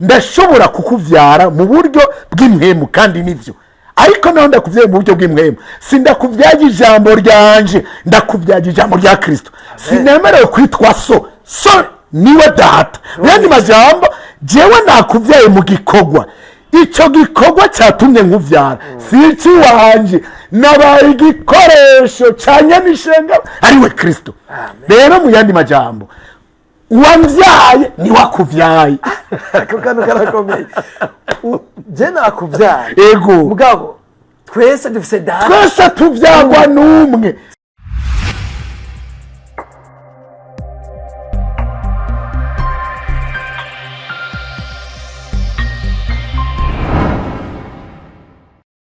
Ndashobora kukuvyara mu buryo bw'impwemu, kandi nivyo, ariko naho ndakuvyaye mu buryo bw'impwemu, sindakuvyaje ijambo ryanje, ndakuvyaje ijambo rya Kristo. Sinemerewe kwitwa so, so niwe data. Mu yandi majambo, jewe nakuvyaye mu gikorwa, ico gikorwa cyatumye nkuvyara si icy'iwanje, nabaye igikoresho ca nyanishenga ariwe Kristo. Rero mu yandi majambo, uwamvyaye niwe akuvyaye. Ako kantu karakomeye. Je nakuvyaye. Ego. Mugabo twese dufise data. Twese tuvyagwa n'umwe.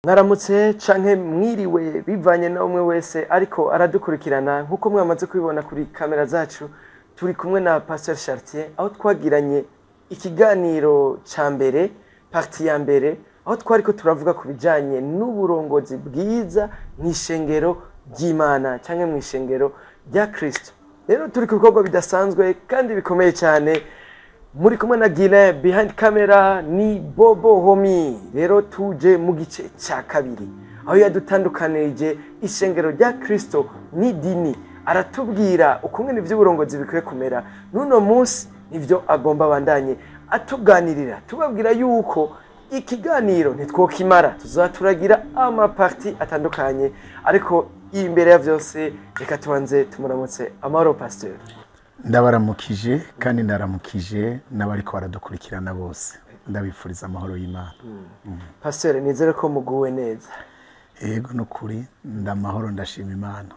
Mwaramutse canke mwiriwe, bivanye na umwe wese ariko aradukurikirana. Nk'uko mwamaze kubibona kuri kamera zacu, turi kumwe na Pasteur Chartier, aho twagiranye ikiganiro ca mbere, partie ya mbere, aho twariko turavuga ku bijanye n'uburongozi bwiza mw'ishengero ry'Imana canke mw'ishengero rya Kristo. Rero turi ku bikorwa bidasanzwe kandi bikomeye cyane. Muri kumwe na Guilain, behind camera ni Bobo Homi. Rero tuje mu gice cya kabiri, aho yadutandukanirije ishengero rya Kristo n'idini, aratubwira ukungene ivy'uburongozi bikwiye kumera. N'uno munsi nivyo agomba abandanye atuganirira. Tubabwira yuko ikiganiro ntitwokimara, tuzaturagira amaparti atandukanye, ariko imbere ya vyose reka tubanze tumuramutse. Amahoro, Pasteur. Ndabaramukije kandi ndaramukije n'abariko baradukurikirana bose, ndabifuriza amahoro y'Imana. Pasteur, nizere ko muguwe neza. Yego, nukuri ndamahoro, ndashima Imana,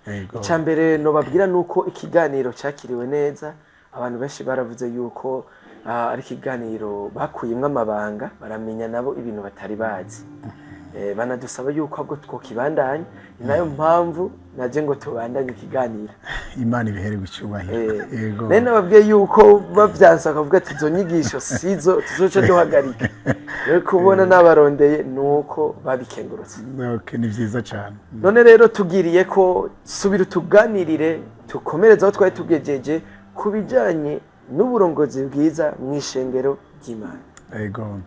yego. Icya mbere nobabwira ni uko ikiganiro cyakiriwe neza. Abantu benshi baravuze yuko ari ikiganiro bakuyemwo amabanga, baramenya nabo ibintu batari bazi. Banadusaba yuko ahubwo twokibandanya. Ni nayo mpamvu naje ngo tubandanye ikiganiro. Imana ibihererwe icyubahiro. Yego. Nari nababwiye yuko bavyanse bakavuga ati izo nyigisho sizo, tuzoca duhagarika. Rero kubona nabarondeye ni uko babikengurutse. Okay, ni vyiza cyane. None rero tugiriye ko subira utuganirire, tukomereze aho twari tugejeje ku bijyanye n'uburongozi bwiza mu ishengero ry'Imana. Yego,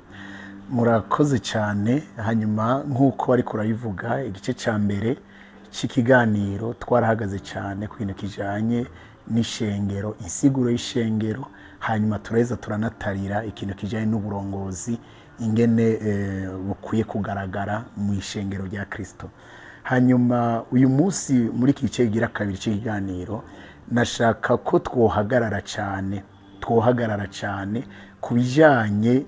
murakoze cyane. Hanyuma nk'uko ariko urabivuga, igice cya mbere cy'ikiganiro twarahagaze cyane ku kintu kijanye n'ishengero, insiguro y'ishengero, hanyuma turaheza turanatarira ikintu kijanye n'uburongozi, ingene bukwiye kugaragara mu ishengero rya Kristo. Hanyuma uyu munsi muri iki gice kigira kabiri cy'ikiganiro, nashaka ko twohagarara cyane ku bijyanye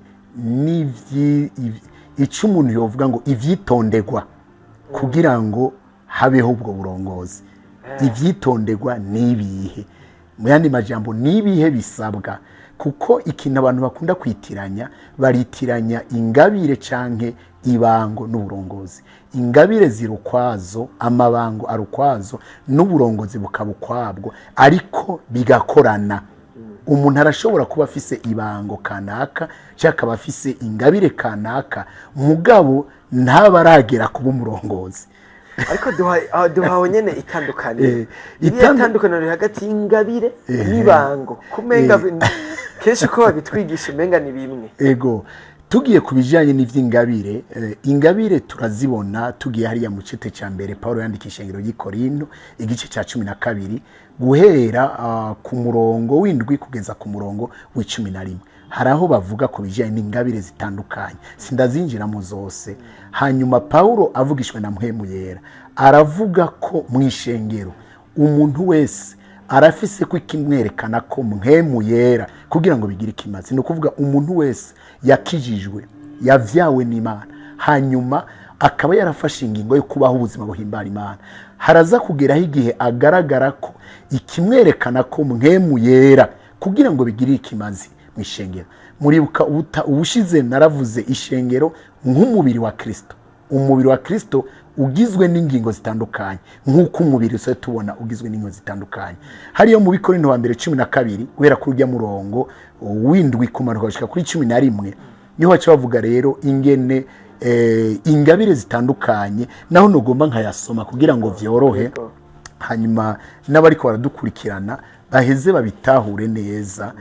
icyo umuntu yovuga ngo ibyitonderwa kugira ngo habeho ubwo burongozi. Ibyitonderwa ni ibihe? Mu yandi majambo, ni ibihe bisabwa? Kuko ikintu abantu bakunda kwitiranya, baritiranya ingabire canke ibango n'uburongozi. Ingabire ziri ukwazo, amabango ari ukwazo, n'uburongozi bukaba ukwabwo, ariko bigakorana. Umuntu arashobora kuba afise ibango kanaka cyangwa akaba afise ingabire kanaka, mugabo ntaba aragera kuba umurongozi. Ariko duhawe nyene itandukaniro, iriya tandukaniro riri hagati y'ingabire n'ibango, kumenga kenshi uko babitwigisha umenga ni bimwe. Ego, tugiye ku bijyanye n'iby'ingabire, ingabire turazibona tugiye hariya mu cete cya mbere Paul yandika ishengero ry'i Korinto, igice cya 12, guhera ku murongo w'indwi kugeza ku murongo wa 11. Hari aho bavuga ku bijyanye n'ingabire zitandukanye, sindazinjiramo zose. Hanyuma Paul avugishwe na Mpwemu Yera aravuga ko mu ishengero umuntu wese arafise ko ikimwerekana ko Mpwemu Yera kugira ngo bigire ikimazi. Ni ukuvuga umuntu wese yakijijwe, yavyawe n'Imana, hanyuma akaba yarafashe ingingo yo kubaho ubuzima buhimbara Imana, haraza kugeraho igihe agaragara ko ikimwerekana ko Mpwemu Yera kugira ngo bigire ikimazi mu ishengero. Muribuka ubushize naravuze ishengero nk'umubiri wa Kristo. Umubiri wa Kristo ugizwe n'ingingo zitandukanye, nk'uko umubiri usa tubona ugizwe n'ingingo zitandukanye. Hariyo mu Bikorinto wa mbere 12, guhera kuri urya murongo w'indwi kumanuka gushika kuri 11, niho baca bavuga rero ingene ingabire zitandukanye. Naho nugomba nkayasoma kugira ngo vyorohe, hanyuma n'abariko baradukurikirana baheze babitahure neza.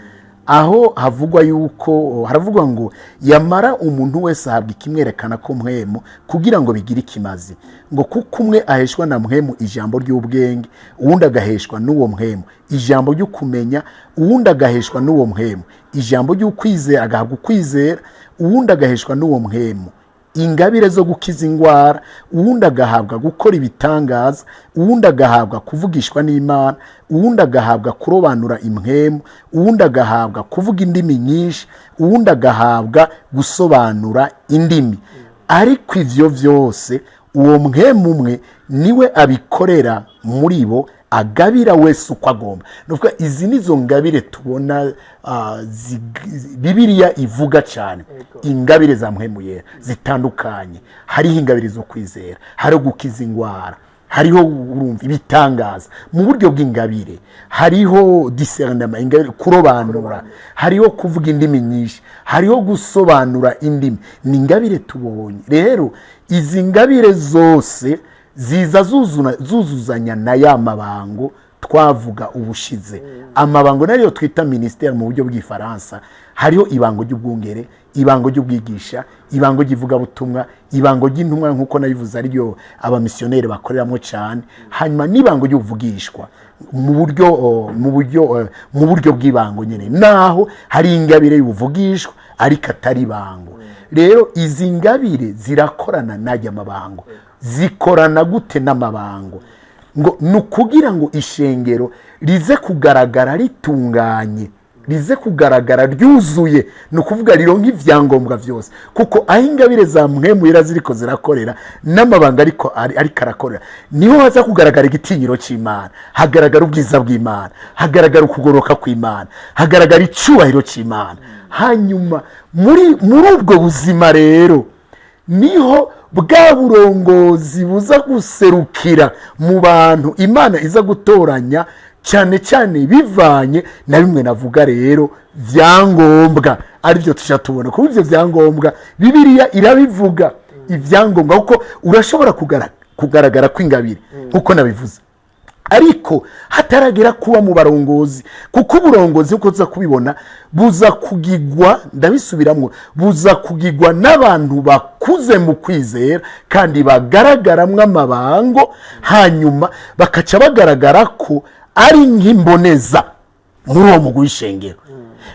Aho havugwa yuko haravugwa ngo yamara umuntu wese ahabwa ikimwerekana ko Mpwemu kugira ngo bigire ikimazi, ngo kuko umwe aheshwa na Mpwemu ijambo ry'ubwenge, uwundi agaheshwa n'uwo Mpwemu ijambo ry'ukumenya, uwundi agaheshwa n'uwo Mpwemu ijambo ry'ukwizera, agahabwa ukwizera, uwundi agaheshwa n'uwo Mpwemu ingabire zo gukiza indwara, uwundi agahabwa gukora ibitangaza, uwundi agahabwa kuvugishwa n'Imana, uwundi agahabwa kurobanura impwemu, uwundi agahabwa kuvuga indimi nyinshi, uwundi agahabwa gusobanura indimi. Ariko ivyo vyose uwo Mpwemu umwe niwe abikorera muri bo, agabira wese uko agomba. Ni ukuvuga izi nizo ngabire tubona Bibiliya ivuga cyane, ingabire za Mpwemu Yera zitandukanye. Hariho ingabire zo kwizera, hariho gukiza indwara, hariho urumva ibitangaza mu buryo bw'ingabire, hariho discernement, ingabire kurobanura, hariho kuvuga indimi nyinshi, hariho gusobanura indimi. Ni ingabire tubonye. Rero izi ngabire zose ziza zuzuzanya na ya mabango twavuga ubushize. Amabango nayo twita ministère mu buryo bw'ifaransa. Hariho ibango ry'ubwungere, ibango ry'ubwigisha, ibango ry'ivugabutumwa, ibango ry'intumwa, nk'uko nabivuze ariryo abamisiyoneri bakoreramo cyane, hanyuma n'ibango ry'ubuvugishwa mu buryo bw'ibango nyine, naho hari ingabire y'ubuvugishwa ariko atari ibango. Rero izi ngabire zirakorana n'ajya mabango. Zikorana gute n'amabango? Ngo ni ukugira ngo ishengero rize kugaragara ritunganye, rize kugaragara ryuzuye, ni ukuvuga rironka ibyangombwa byose, kuko aho ingabire za Mpwemu Yera ziriko zirakorera n'amabanga ariko arakorera, niho haza kugaragara igitinyiro cy'Imana, hagaragara ubwiza bw'Imana, hagaragara ukugoroka kw'Imana, hagaragara icyubahiro cy'Imana. Hanyuma muri ubwo buzima rero niho bwa burongozi buza guserukira mu bantu Imana iza gutoranya, cyane cyane bivanye na bimwe navuga rero byangombwa, aribyo tujya tubona. Kuko ibyo byangombwa Bibiliya irabivuga, ibyangombwa, kuko urashobora kugaragara kw'ingabire nk'uko nabivuze, ariko hataragera kuba mu barongozi, kuko uburongozi uko tuza kubibona buza kugigwa, ndabisubiramo, buza kugigwa n'abantu bakuze mu kwizera kandi bagaragaramwo amabango, hanyuma bakaca bagaragara ko ari nk'imboneza muri uwo mugwi w'ishengero.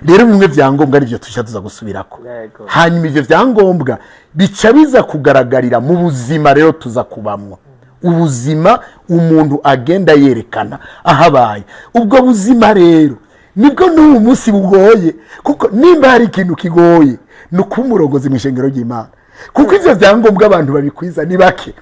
Rero bimwe byangombwa aribyo tujya tuza gusubirako. Hanyuma ibyo byangombwa bica biza kugaragarira mu buzima rero tuza kubamwo, ubuzima umuntu agenda yerekana ahabaye. Ubwo buzima rero nibwo n'ubu munsi bugoye, kuko nimba hari ikintu kigoye ni ukuba umurongozi mu ishengero ry'Imana, kuko ibyo byangombwa abantu babikwiza ni bake.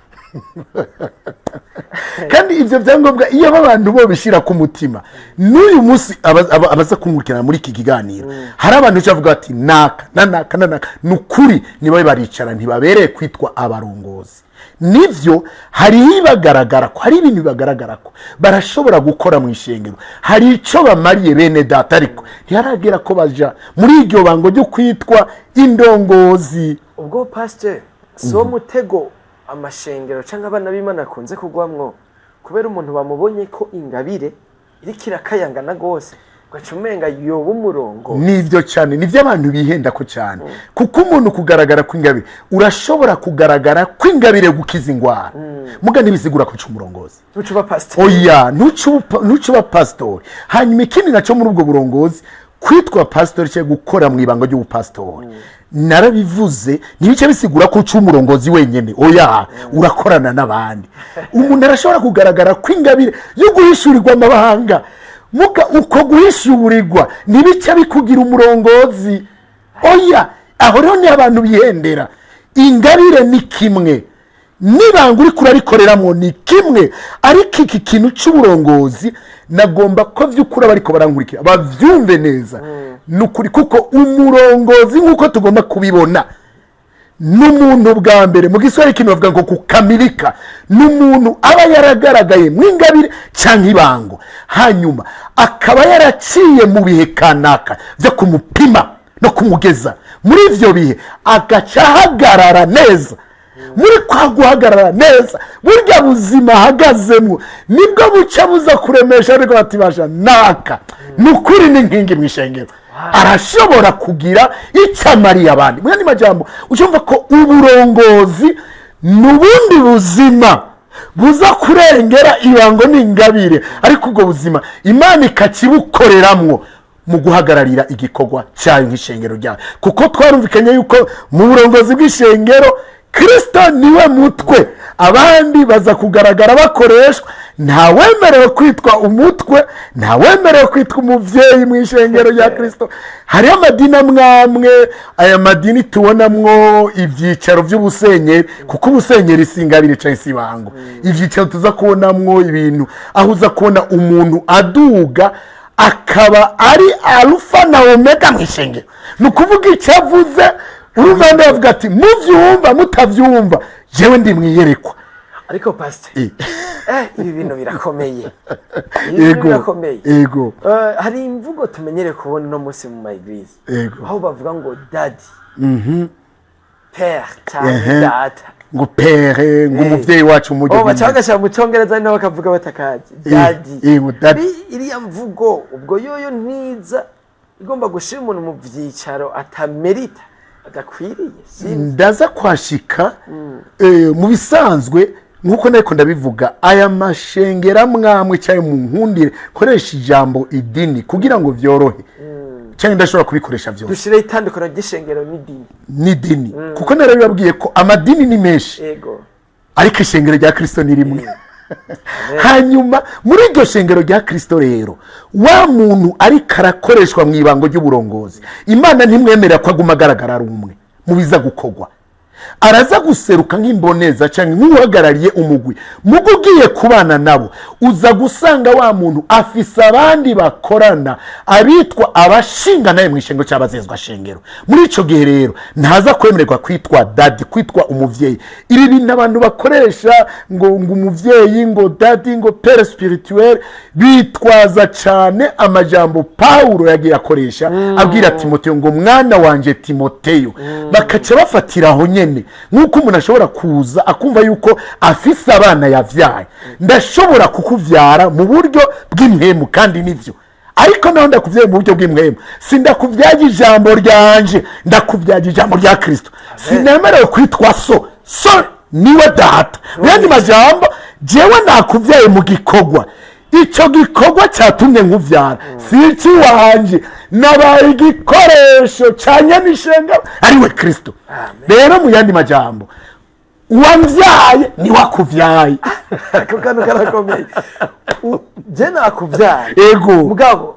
Kandi ibyo byangombwa iyo abantu bo bishyira ku mutima, n'uyu munsi abaza kunkurikirana muri iki kiganiro, hari abantu bavuga bati naka na naka na naka, ni ukuri niba baricara ntibabereye kwitwa abarongozi. Nibyo, hariho ibagaragara ko hari ibintu bibagaragara ko barashobora gukora mu ishengero, hari icyo bamariye bene data, ariko ntiharagera ko baja muri iryo bango ryo kwitwa indongozi. Ubwo pasiteri, si wo mutego amashengero cyangwa abana b'Imana akunze kugwamwo, kubera umuntu bamubonye ko ingabire iriko irakayangana rwose, ugaca umenga yoba umurongo? Nibyo cyane, nibyo abantu bihenda ko cyane, kuko umuntu kugaragara kw'ingabire, urashobora kugaragara kw'ingabire gukiza indwara, muga ntibisigura ko uca umurongozi. Ntucuba pasiteri. Oya, ntucuba pasitori. Hanyuma ikindi nacyo, muri ubwo burongozi, kwitwa pasitori cyangwa gukora mu ibanga ry'ubupasitori, narabivuze, ntibice bisigura ko uca umurongozi wenyine. Oya, urakorana n'abandi. Umuntu arashobora kugaragara kw'ingabire yo guhishurirwa amabanga, muga uko guhishurirwa ntibice bikugira umurongozi. Oya, aho rero ni abantu bihendera. Ingabire ni kimwe nibanga uri kurarikoreramo ni kimwe, ariko iki kintu cy'uburongozi nagomba ko by'ukuri abariko barankurikira babyumve neza, ni ukuri, kuko umurongozi nk'uko tugomba kubibona n'umuntu bwa mbere, mu Giswahili ikintu bavuga ngo kukamilika, ni umuntu aba yaragaragaye mu ingabire cyangwa ibango, hanyuma akaba yaraciye mu bihe kanaka byo kumupima no kumugeza muri ibyo bihe, agaca ahagarara neza. Muri kwa guhagarara neza, burya buzima ahagazemo nibwo buca buza kuremesha, ariko batibasha naka ni ukuri ni inkingi mu ishengero. Arashobora kugira icyo amariye abandi. Mu yandi majambo, ucyumva ko uburongozi ni ubundi buzima buza kurengera ibango n'ingabire, ariko ubwo buzima Imana ikakibukoreramwo mu guhagararira igikorwa cyayo nk'ishengero ryayo, kuko twarumvikanye yuko mu burongozi bw'ishengero Kirisito niwe mutwe, abandi baza kugaragara bakoreshwa. Ntawemerewe kwitwa umutwe, ntawemerewe kwitwa umubyeyi mu ishengero rya Kirisito. Hariho amadini amwe amwe, aya madini tubonamwo ibyicaro by'ubusenyeri, kuko ubusenyeri si ingabire cyangwa si ibango. Ibyicaro tuza kubonamwo ibintu aho uza kubona umuntu aduga akaba ari alufa na omega mu ishengero, ni ukuvuga icyo avuze urumva bavuga ati mubyumva mutabyumva, jewe ndi mwiyerekwa. Ariko pasiteri, ibi bintu birakomeye, ibi bintu birakomeye. Hari imvugo tumenyereye kubona uno munsi mu ma églises, aho bavuga ngo daddy, père cyangwa data. Ngo père, ngo umuvyeyi wacu mu buryo Oh, baca bw'imana. bagashyira mu cyongereza nabo bakavuga batakazi daddy. Ngo daddy. Iriya mvugo ubwo yoyo ntiza igomba gushyira umuntu mu byicaro atamerita, adakwiriye, sinzi. Ndaza kwashika. Mu bisanzwe, nk'uko nariko ndabivuga, aya mashengera mwamwe cyangwa mu nkundire nkoresha ijambo idini kugira ngo vyorohe, cyangwa ndashobora kubikoresha byose. Dushyireho itandukano ry'ishengero n'idini. N'idini, kuko narabibabwiye ko amadini ni menshi, ariko ishengero rya Kirisito ni rimwe. Hanyuma muri iryo shengero rya Kirisito rero, wa muntu ariko arakoreshwa mu ibango ry'uburongozi, Imana ntimwemerera ko aguma agaragara ari umwe mu biza gukorwa. Araza guseruka nk'imboneza cyangwa nk'uhagarariye umugwi. Mugo ugiye kubana nabo, uza gusanga wa muntu afise abandi bakorana, abitwa abashinga nawe mu ishengero cyangwa abazezwa shengero. Muri icyo gihe rero ntaza kwemererwa kwitwa daddy, kwitwa umuvyeyi. Ibi bintu abantu bakoresha ngo umuvyeyi, ngo daddy, ngo père spirituel, bitwaza cyane amajambo Pawulo yagiye akoresha abwira Timoteyo ngo mwana wanje Timoteyo, bakaca bafatira aho nyene. Nk'uko umuntu ashobora kuza akumva yuko afise abana yavyaye, ndashobora kukuvyara mu buryo bw'impemu, kandi nivyo, ariko naho ndakuvyaye mu buryo bw'impemu, sindakuvyaga ijambo ryanje, ndakuvyaga ijambo rya Kristo. Sinemerewe kwitwa so, so niwe data. Mu yandi majambo, jewe nakuvyaye mu gikorwa, icyo gikorwa cyatumye nkuvyara si icy'iwanje, nabaye igikoresho cya nyanishenga ariwe Kristo. Rero mu yandi majambo, uwamvyaye niwe akuvyaye. Ako kantu karakomeye. Je nakubyaye, mugabo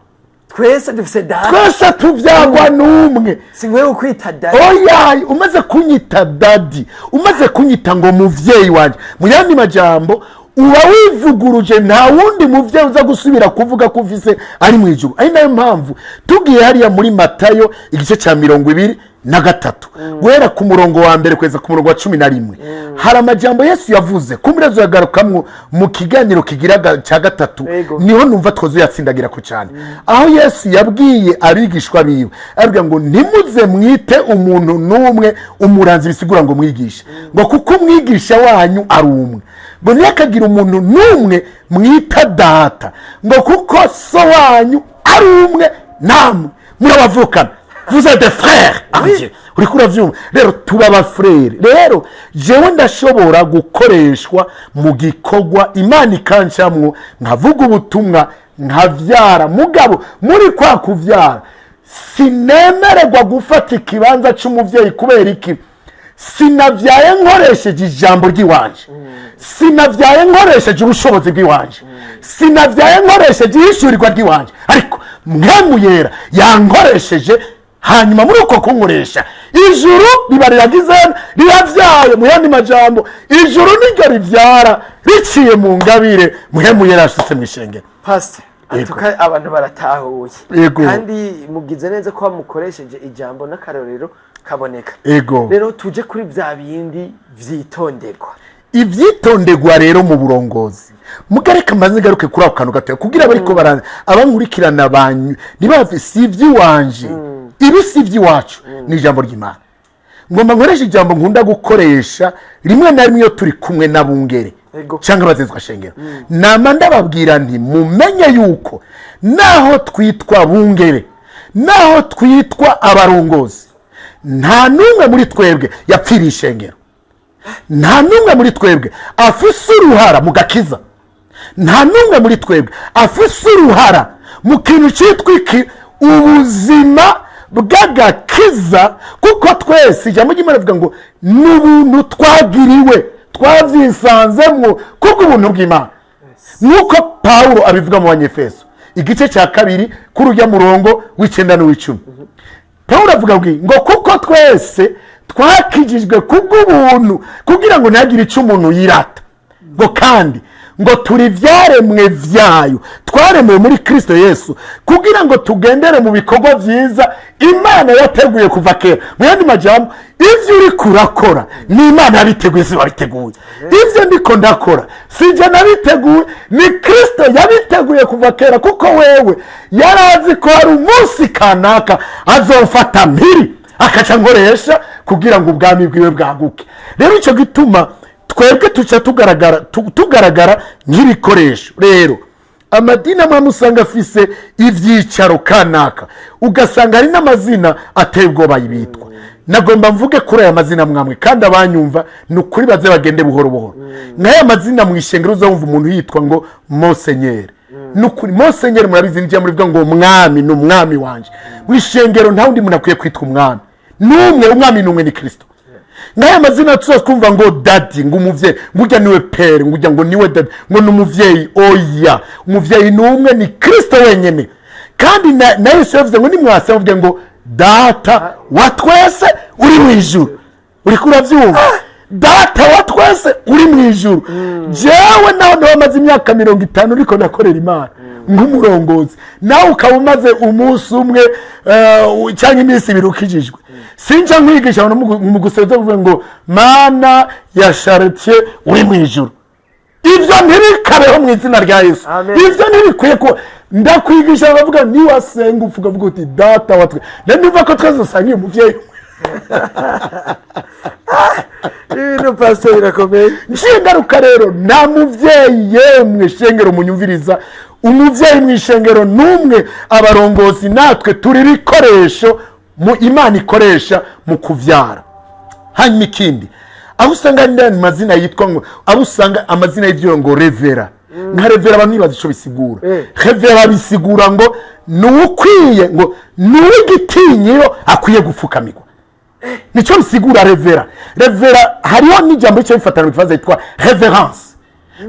twese dufise data. Twese tuvyagwa n'umwe. Sinkwiye kukwita daddy. Oya, umaze kunyita daddy, umaze kunyita ngo muvyeyi wanje, mu yandi majambo uba wivuguruje. Nta wundi muvyeyi uza gusubira kuvuga ko ufise ari mu ijuru. Ari nayo mpamvu tugiye hariya muri Matayo igice cya 23, guhera ku murongo wa 1 kugeza ku murongo wa 11, hari amajambo Yesu yavuze kumbirezo yagarukamwo mu kiganiro kigira cya gatatu. Niho numva twoze yatsindagira ko cyane, aho Yesu yabwiye abigishwa biwe ababwira ngo ntimuze mwite umuntu n'umwe umuranzi, bisigura ngo mwigishe, ngo kuko umwigisha wanyu ari umwe, ngo ntiyakagira umuntu n'umwe mwita data, ngo kuko so wanyu ari umwe, namwe murabavukana, vous êtes des frères en Dieu. Uriko uravyumva rero, tuba aba frères. Rero jewe ndashobora gukoreshwa mu gikorwa, Imana ikancamwo nkavuga ubutumwa, nkavyara. Mugabo muri kwa kuvyara sinemererwa gufata ikibanza c'umuvyeyi. Kubera iki? Sinavyaye nkoresheje ijambo ry'iwanje, sinavyaye nkoresheje ubushobozi bw'iwanje, sinavyaye nkoresheje ihishurirwa ry'iwanje, ariko Mpwemu Yera yankoresheje. Hanyuma muri uko kunkoresha, ijuru riba riragize, riravyaye. Mu yandi majambo, ijuru niryo rivyara riciye mu ngabire Mpwemu Yera yashitse mu ishengero. Pastor, atuka abantu baratahuye. Kandi mugize neza ko mukoresheje ijambo n'akarorero kaboneka. Rero tuje kuri bya bindi vyitonderwa. Ivyitondegwa rero mu burongozi, mugareka mbanze ngaruke kuri ako kantu gatoya kugira bariko bara abankurikirana banyu ntibave. Si ivy'iwanje ibi, si ivy'iwacu, ni ijambo ry'Imana. Ngomba nkoresha ijambo nkunda gukoresha rimwe na rimwe iyo turi kumwe n'abungere cyangwa abazezwa shengero. Nama ndababwira nti mumenye yuko naho twitwa bungere, Naho twitwa abarongozi, nta n'umwe muri twebwe yapfiriye ishengero, nta n'umwe muri twebwe afise uruhara mu gakiza, nta n'umwe muri twebwe afise uruhara mu kintu cyitwa iki, ubuzima bw'agakiza, kuko twese ijambo ry'Imana rivuga ngo ni ubuntu twagiriwe, twabyisanzemwo kubw'ubuntu bw'Imana, nk'uko Pawulo abivuga mu Banyefeso igice cya 2 kuri ujya murongo w'9 n'uw'icumi. Pawulo avuga ngo kuko twese twakijijwe kubw'ubuntu, kugira ngo ntihagire icyo umuntu yirata, ngo kandi ngo turi ibyaremwe byayo, twaremewe muri Kirisito Yesu kugira ngo tugendere mu bikorwa byiza Imana yateguye kuva kera. Mu yandi majambo, ibyo uri kurakora ni Imana yabiteguye, si wabiteguye. Ibyo ndiko ndakora si jye nabiteguye, ni Kirisito yabiteguye kuva kera, kuko wewe yari azi ko hari umunsi kanaka azofata mpiri akaca nkoresha kugira ngo ubwami bwiwe bwaguke. Rero icyo gituma twebwe tuca tugaragara nk'ibikoresho. Rero amadini amwe usanga afise ibyicaro kanaka, ugasanga hari n'amazina ateye ubwoba bitwa. Nagomba mvuge kuri aya mazina mwamwe, kandi abanyumva ni ukuri baze bagende buhoro buhoro. Nk'aya mazina mu ishengero uzumva umuntu yitwa ngo Monseigneur. Ni ukuri Monseigneur murabizi, nijya murivuga ngo umwami ni umwami wanje. Mu ishengero nta wundi muntu akwiye kwitwa umwami n'umwe, umwami ni umwe, ni Kirisito. Nk'aya mazina tuza twumva ngo daddy, ngo umuvyeyi, ngo ujya niwe père, ngo ujya ngo niwe daddy, ngo ni umuvyeyi. Oya, umuvyeyi ni umwe, ni Kirisito wenyene. Kandi na Yesu yavuze ngo nimwase muvuge ngo Data wa twese uri mu ijuru. Uriko uravyumva? Data wa twese uri mu ijuru. Jewe nawe nawe amaze imyaka 50 uriko nakorera Imana nk'umurongozi, nawe ukaba umaze umunsi umwe cyangwa iminsi 2 ukijijwe, sinja nkwigisha mu gusenza kuvuga ngo Mana ya Chartier uri mu ijuru. Ibyo ntibikabeho mu izina rya Yesu. Amen. Ibyo ntibikwiye ko ndakwigisha. Bavuga niwasenga uvuga, uvuga uti Data wa twe. Rero niba ko twese usanga uyu muvyeyi. Ibintu, pastor, birakomeye. Nshingaruka rero, nta muvyeyi yemwe shengero munyumviriza, umuvyeyi mu ishengero n'umwe. Abarongozi natwe turi ibikoresho mu Imana ikoresha mu kuvyara. Hanyuma ikindi, aho usanga n'ayandi mazina yitwa ngo, aho usanga amazina y'ibyo ngo révérend, nka révérend, abantu ntibazi ico bisigura. Révérend bisigura ngo ni uwukwiye, ngo ni uw'igitinyiro, akwiye gupfukamirwa, nicyo bisigura révérend. Révérend hariho n'ijambo rica bifatana mu gifaransa yitwa révérence.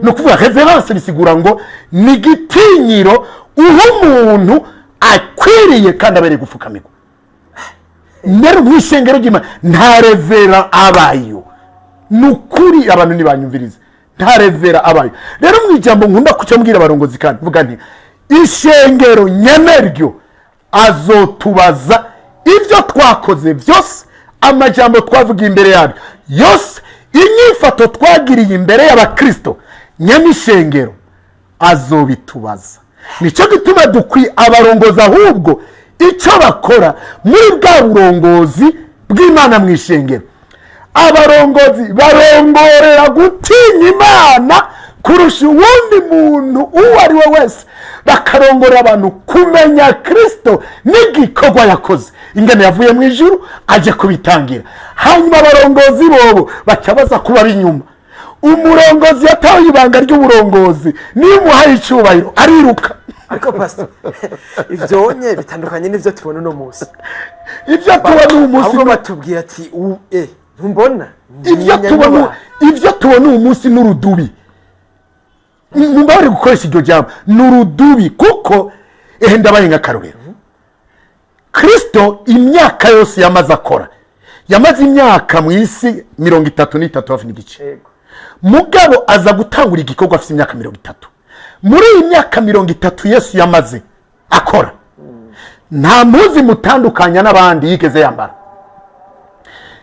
Ni ukuvuga révérence bisigura ngo ni igitinyiro uha umuntu akwiriye kandi abereye gupfukamirwa. Rero mu ishengero ry'Imana nta révérend abayo. Ni ukuri, abantu ntibanyumvirize, nta révérend abayo. Rero mu ijambo nkunda kucyo mbwira abarongozi kandi mvuga nti ishengero nyeneryo azotubaza ibyo twakoze byose, amajambo twavugiye imbere yabyo yose, inyifato twagiriye imbere y'abakristo, nyenishengero azobitubaza. Nicyo gituma dukwiye abarongozi ahubwo icyo bakora muri bwa burongozi bw'Imana mu ishengero, abarongozi barongorera gutinya Imana kurusha uwundi muntu uwo ari we wese, bakarongorera abantu kumenya Kirisito n'igikorwa yakoze, ingano yavuye mu ijuru ajya kubitangira. Hanyuma abarongozi bobo baca baza kuba inyuma. Umurongozi yatawe ibanga ry'uburongozi, niyo umuhaye icyubahiro ariruka. Ariko pastor, ibyo nye bitandukanye n'ibyo tubona uno munsi. Ibyo tubona uyu munsi Ahubwo batubwira ati ntumbona. Ibyo Ntinya tubona n'abantu. Ibyo tubona uyu munsi n'urudubi, mumbabarire gukoresha iryo jambo, ni urudubi, kuko ehe ndabaye nk'akarorero. Kirisito imyaka yose yamaze akora, yamaze imyaka mu isi 33 hafi n'igice. Mugabo aza gutangura igikorwa afite imyaka 30. Muri iyi myaka 30 Yesu yamaze akora, nta mpuzu mutandukanya n'abandi yigeze yambara,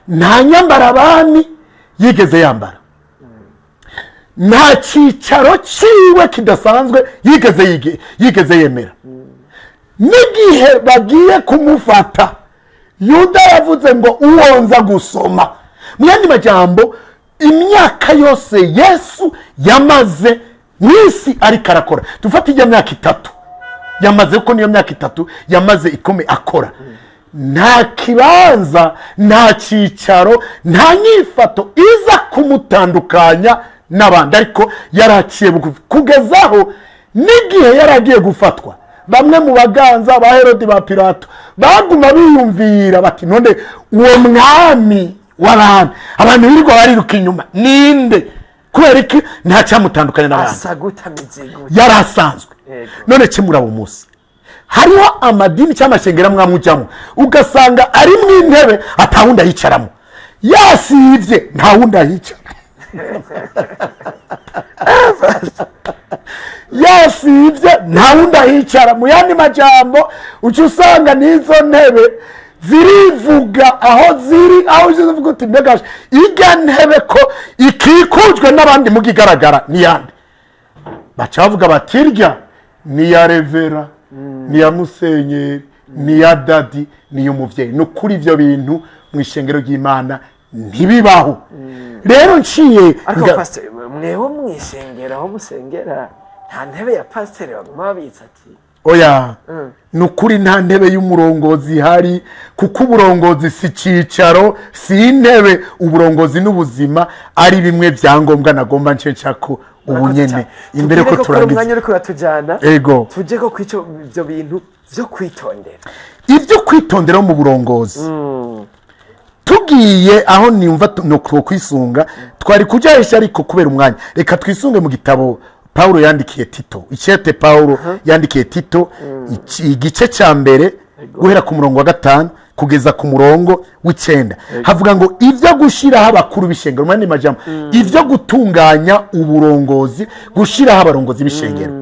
nta nyambara abami yigeze yambara, nta cyicaro cyiwe kidasanzwe yigeze yemera. N'igihe bagiye kumufata, Yuda yavuze ngo uwonza gusoma. Mu yandi majambo, imyaka yose Yesu yamaze mu isi ariko arakora, dufate ijya myaka 3. Yamaze, kuko niyo myaka 3 yamaze ikome akora, nta kibanza, nta cyicaro, nta nyifato iza kumutandukanya n'abandi, ariko yaraciye bugufi kugezaho n'igihe yari agiye gufatwa. Bamwe mu baganza ba Herodi, ba Pilato, baguma biyumvira bati: "None uwo mwami w'abantu, abantu birirwa bariruka inyuma, ninde?" Kubera iki? Nta cyamutandukanya n'abandi. Asa gute? Ameze gute? Yari asanzwe. None kimuraba umunsi hariho amadini cyangwa amashengero amwe amujyamo, ugasanga ari mu intebe atawundi ayicaramo, yasivye nta wundi ahicara, yasivye nta wundi ahicara. Mu yandi majambo, uca usanga n'izo ntebe zirivuga aho ziri, aho uzi uvuga uti: "Mbega irya ntebe ko ikikujwe n'abandi, muga igaragara n'iyandi?" Baca bavuga bati: "Irya ni iya revera, ni iya musenyeri, ni iya dadi, ni iy'umuvyeyi." Ni ukuri, ibyo bintu mu ishengero ry'Imana ntibibaho. Rero nciye Ariko pasiteri, mwewe mwishengera aho musengera nta ntebe ya pasiteri baguma babitsa ati? Oya, ni ukuri, nta ntebe y'umurongozi ihari, kuko uburongozi si icyicaro, si intebe. Uburongozi n'ubuzima ari bimwe byangombwa. Nagomba nce nshako ubu nyene imbere ko Tugire ko turangiza. Umwanya uriko uratujana. Ego. Tujye ko kwico ibyo bintu byo kwitondera. Ibyo kwitondera mu burongozi, tugiye aho nimva no kwisunga twari kujahisha, ariko kubera umwanya reka twisunge mu gitabo Paulo yandikiye Tito, icete Paulo yandikiye Tito, igice cya mbere, guhera ku murongo wa 5 kugeza ku murongo w'9, havuga ngo ibyo gushyiraho abakuru b'ishengero, mu yandi majambo ibyo gutunganya uburongozi, gushyiraho abarongozi b'ishengero.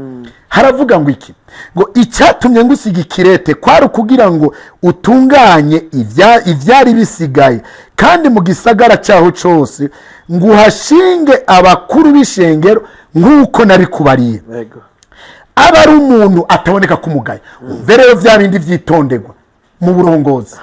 Haravuga ngo iki? Ngo icyatumye ngusiga ikirete kwari ukugira ngo utunganye ibyari bisigaye, kandi mu gisagara cyaho cyose ngo uhashinge abakuru b'ishengero nk'uko nabikubariye. Aba ari umuntu ataboneka kumugayo. Umve rero bya bindi byitonderwa mu burongozi,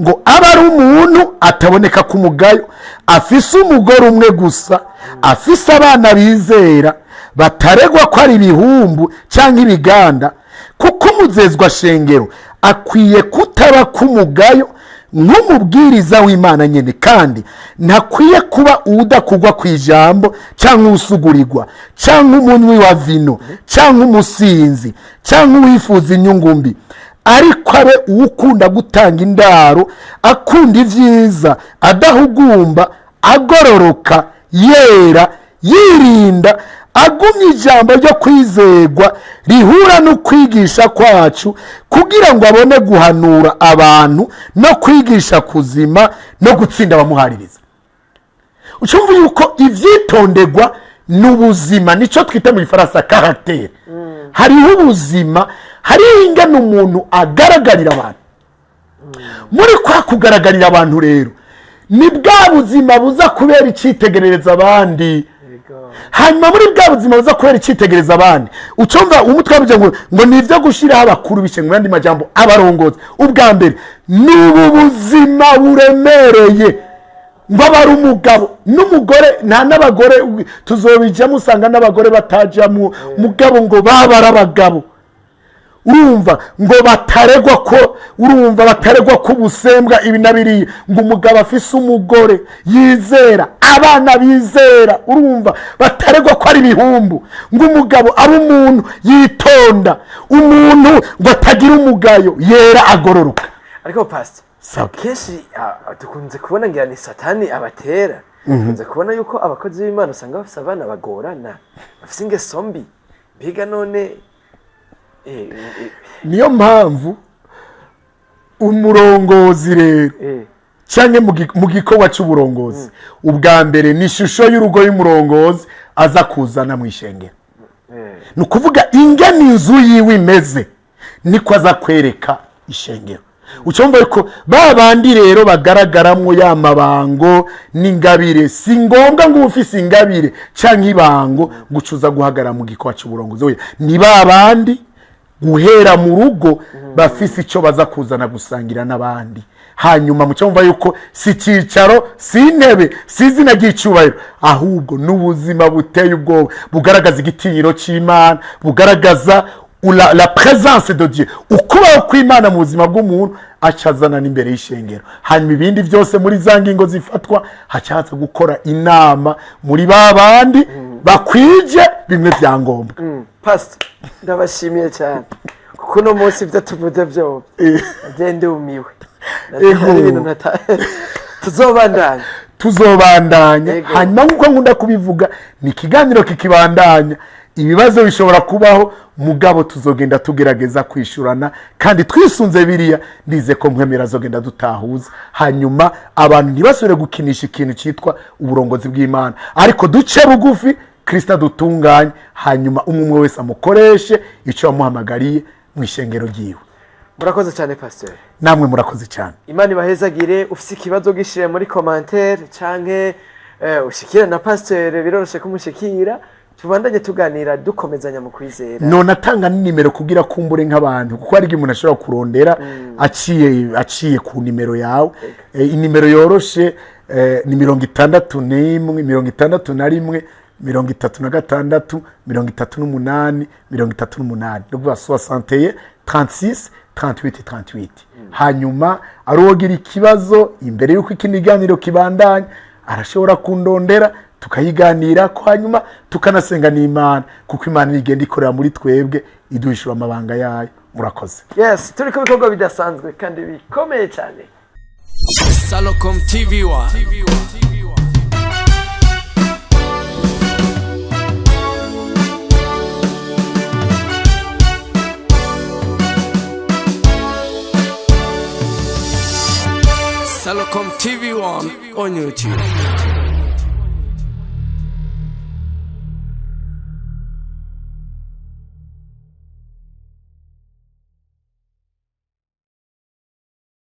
ngo aba ari umuntu ataboneka ku mugayo, afise umugore umwe gusa, afise abana bizera, bataregwa ko ari ibihumbu cyangwa ibiganda, kuko umuzezwa shengero akwiye kutaba k'umugayo nk'umubwiriza w'Imana nyine, kandi ntakwiye kuba uwudakugwa ku ijambo, cyangwa usugurirwa, cyangwa umunywi wa vino, cyangwa umusinzi, cyangwa uwifuza inyungu mbi, ariko abe uwukunda gutanga indaro, akunda ibyiza, adahugumba, agororoka, yera, yirinda, agumya ijambo ryo kwizerwa rihura no kwigisha kwacu, kugira ngo abone guhanura abantu no kwigisha kuzima no gutsinda abamuhaririza. Ucumva yuko ibyitonderwa ni ubuzima, nicyo twita mu Gifaransa caractère. Hariho ubuzima, hariho ingano umuntu agaragarira abantu. Muri kwa kugaragarira abantu rero ni bwa buzima buza kubera icyitegerereza abandi. Hanyuma muri bwa buzima buza kubera icyitegereza abandi, ucumva umutwe wabuze ngo ni ibyo gushyiraho abakuru b'ishenga, mu yandi majambo abarongozi. Ubwa mbere ni ubu buzima buremereye, ngo aba ari umugabo n'umugore, nta n'abagore tuzobijyamo, usanga n'abagore batajyamo. Mugabo ngo baba ari abagabo, urumva ngo bataregwa ko, urumva, bataregwa ko ubusembwa, ibi na biriya, ngo umugabo afise umugore yizera, abana bizera, urumva, bataregwa ko ari ibihumbu, ngo umugabo ari umuntu yitonda, umuntu ngo atagira umugayo, yera, agororoka. Ariko pastor, Sawa. kenshi dukunze kubona, ngira ni Satani abatera, dukunze kubona yuko abakozi b'Imana usanga bafise abana bagorana, bafise ingeso mbi. Mbega none Niyo mpamvu umurongozi rero cyangwa mu gikorwa cy'uburongozi, ubwa mbere ni ishusho y'urugo y'umurongozi aza kuzana mu ishengero. Ni ukuvuga ingene inzu yiwe imeze niko aza kwereka ishengero. Ucyumva yuko ba bandi rero bagaragaramwo ya mabango n'ingabire, si ngombwa ngo ube ufise ingabire cyangwa ibango ngo ucuza guhagarara mu gikorwa cy'uburongozi. Oya, ni ba bandi guhera mu rugo bafise icyo baza kuzana gusangira n'abandi. Hanyuma mu cyumva yuko si icyicaro, si intebe, si izina ry'icyubahiro, ahubwo n'ubuzima buteye ubwoba bugaragaza igitinyiro cy'Imana, bugaragaza La présence de Dieu, ukubaho kw'Imana mu buzima bw'umuntu, acazana n'imbere y'ishengero. Hanyuma ibindi byose muri za ngingo zifatwa, hacaza gukora inama muri ba bandi bakwije bimwe bya ngombwa. Pastor, ndabashimiye cyane kuko uno munsi ibyo tuvuze byombi nagiye ndumiwe. Hari ibintu tuzobandanya. Tuzobandanya. Yego. Hanyuma nk'uko nkunda kubivuga, ni ikiganiro kikibandanya, ibibazo bishobora kubaho, mugabo tuzogenda tugerageza kwishurana kandi twisunze biriya. Ndize ko mwemera azogenda dutahuza, hanyuma abantu ntibasubire gukinisha ikintu cyitwa uburongozi bw'Imana, ariko duce bugufi, Kristo adutunganye, hanyuma umwe umwe wese amukoreshe icyo wamuhamagariye mu ishengero ryiwe. Murakoze cyane, pastor. Namwe murakoze cyane. Imana ibahezagire. Ufise ikibazo gishire muri commentaire canke ushikire na pasteur, biroroshe kumushikira, tubandanye tuganira, dukomezanya mu kwizera. None atanga n'inimero kugira kumbure nk'abantu, kuko hari igihe umuntu ashobora kurondera aciye ku nimero yawe. Inimero yoroshe ni 61, 61, 36, 38, 38, ni ukuvuga 61 36 38 38. Hanyuma ari uwogira ikibazo imbere y'uko ikindi kiganiro kibandanya, arashobora kundondera tukayiganira ko, hanyuma tukanasenga n'Imana, kuko Imana igenda ikorera muri twebwe, iduhishura amabanga yayo. Murakoze. Yes, turi ku bikorwa bidasanzwe kandi bikomeye cyane. Salocom TV 1. Salocom TV 1 on YouTube.